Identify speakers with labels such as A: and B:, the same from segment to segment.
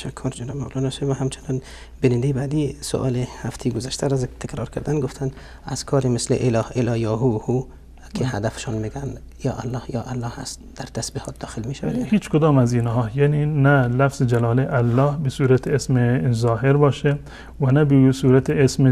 A: تشکر جناب مولانا صاحب. همچنان بیننده بعدی سوال هفته گذشته را تکرار کردن، گفتن اذکار مثل اله اله یا هو هو که هدفشان میگن یا الله یا الله هست در تسبیحات داخل میشه؟
B: هیچ کدام از اینها، یعنی نه لفظ جلاله الله به صورت اسم ظاهر باشه و نه به صورت اسم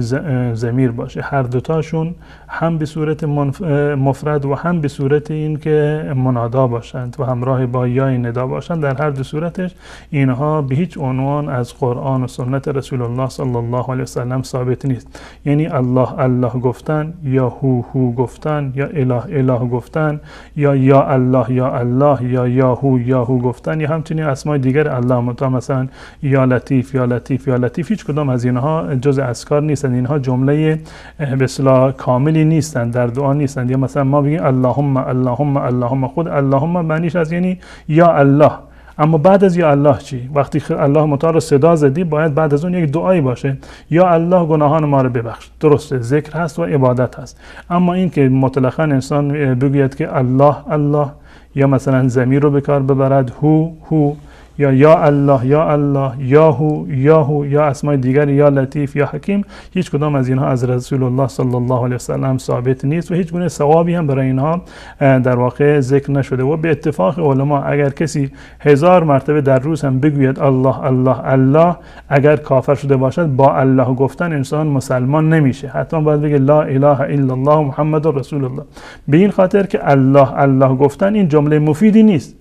B: ضمیر باشه، هر دوتاشون هم به صورت مفرد و هم به صورت این که منادا باشند و همراه با یای ندا باشند، در هر دو صورتش اینها به هیچ عنوان از قرآن و سنت رسول الله صلی الله علیه و سلم ثابت نیست. یعنی الله الله گفتن یا هو هو گفتن یا اله اله گفتن یا یا الله یا الله یا یا هو یا هو گفتن یا همچنین اسمای دیگر الله متعال، مثلا یا لطیف یا لطیف یا لطیف، هیچ کدام از اینها جز اذکار نیستند. اینها جمله به اصطلاح کاملی نیستند، در دعا نیستند. یا مثلا ما بگیم اللهم اللهم اللهم، خود اللهم معنیش از یعنی یا الله، اما بعد از یا الله چی؟ وقتی الله متعال رو صدا زدی باید بعد از اون یک دعایی باشه، یا الله گناهان ما رو ببخش. درسته، ذکر هست و عبادت هست، اما این که مطلقاً انسان بگوید که الله الله یا مثلا ضمیر رو به کار ببرد هو هو یا یا الله یا الله یا هو یا هو یا اسمای دیگر یا لطیف یا حکیم، هیچ کدام از اینها از رسول الله صلی الله علیه و سلم ثابت نیست و هیچ گونه ثوابی هم برای اینها در واقع ذکر نشده. و به اتفاق علما اگر کسی 1000 مرتبه در روز هم بگوید الله الله الله، اگر کافر شده باشد با الله گفتن انسان مسلمان نمیشه، حتما باید بگه لا اله الا الله محمد رسول الله. به این خاطر که الله الله گفتن این جمله مفیدی نیست.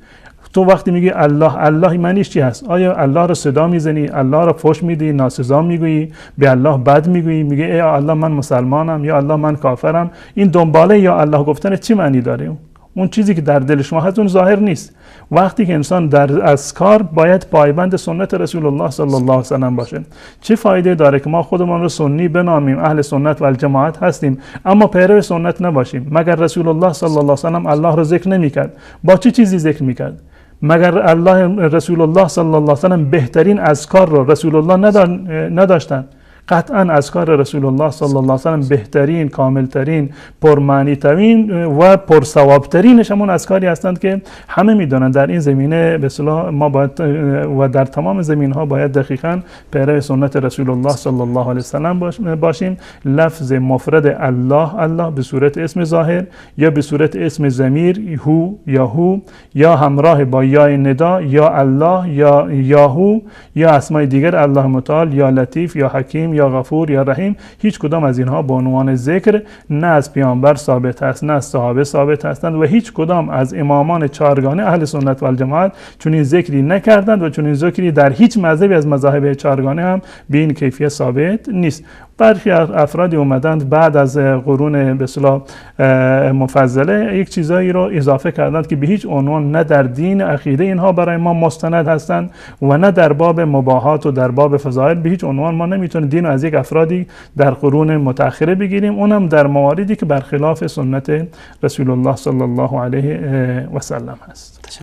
B: تو وقتی میگی الله الله معنیش چی هست؟ آیا الله رو صدا میزنی، الله رو فحش میدی، ناسزا میگویی، به الله بد میگویی، میگی ای الله من مسلمانم یا الله من کافرم؟ این دنباله یا الله گفتن چی معنی داره؟ اون چیزی که در دل شما هست اون ظاهر نیست. وقتی که انسان در اذکار باید پایبند سنت رسول الله صلی الله علیه و سلم باشه. چه فایده داره که ما خودمان رو سنی بنامیم، اهل سنت و الجماعت هستیم، اما پیرو سنت نباشیم؟ مگر رسول الله صلی الله علیه و سلم الله رو ذکر نمیکرد؟ با چه چیزی ذکر میکرد؟ مگر الله رسول الله صلی الله علیه و سلم بهترین اذکار رو رسول الله نداشتن؟ قطعا اذکار رسول الله صلی الله علیه و سلم بهترین، کاملترین، پرمعنی‌ترین و پرثوابترینش همون اذکاری هستند که همه میدانند. در این زمینه به اصطلاح ما باید و در تمام زمین‌ها باید دقیقاً پیرو سنت رسول الله صلی الله علیه و سلم باشیم. لفظ مفرد الله الله به صورت اسم ظاهر یا به صورت اسم ضمیر هو یا هو یا همراه با یای ندا یا الله یا یاهو یا اسمای دیگر الله متعال یا لطیف یا حکیم یا غفور یا رحیم، هیچ کدام از اینها به عنوان ذکر نه از پیامبر ثابت هست نه از صحابه ثابت هستند و هیچ کدام از امامان چهارگانه اهل سنت و الجماعت چنین ذکری نکردند و چنین ذکری در هیچ مذهبی از مذاهب چهارگانه هم به این کیفیت ثابت نیست. برخی افرادی اومدند بعد از قرون به اصطلاح مفضله یک چیزایی رو اضافه کردند که به هیچ عنوان نه در دین عقیده اینها برای ما مستند هستند و نه در باب مباهات و در باب فضایل. به هیچ عنوان ما نمیتونیم دین رو از یک افرادی در قرون متأخره بگیریم، اونم در مواردی که برخلاف سنت رسول الله صلی الله علیه و سلم هست.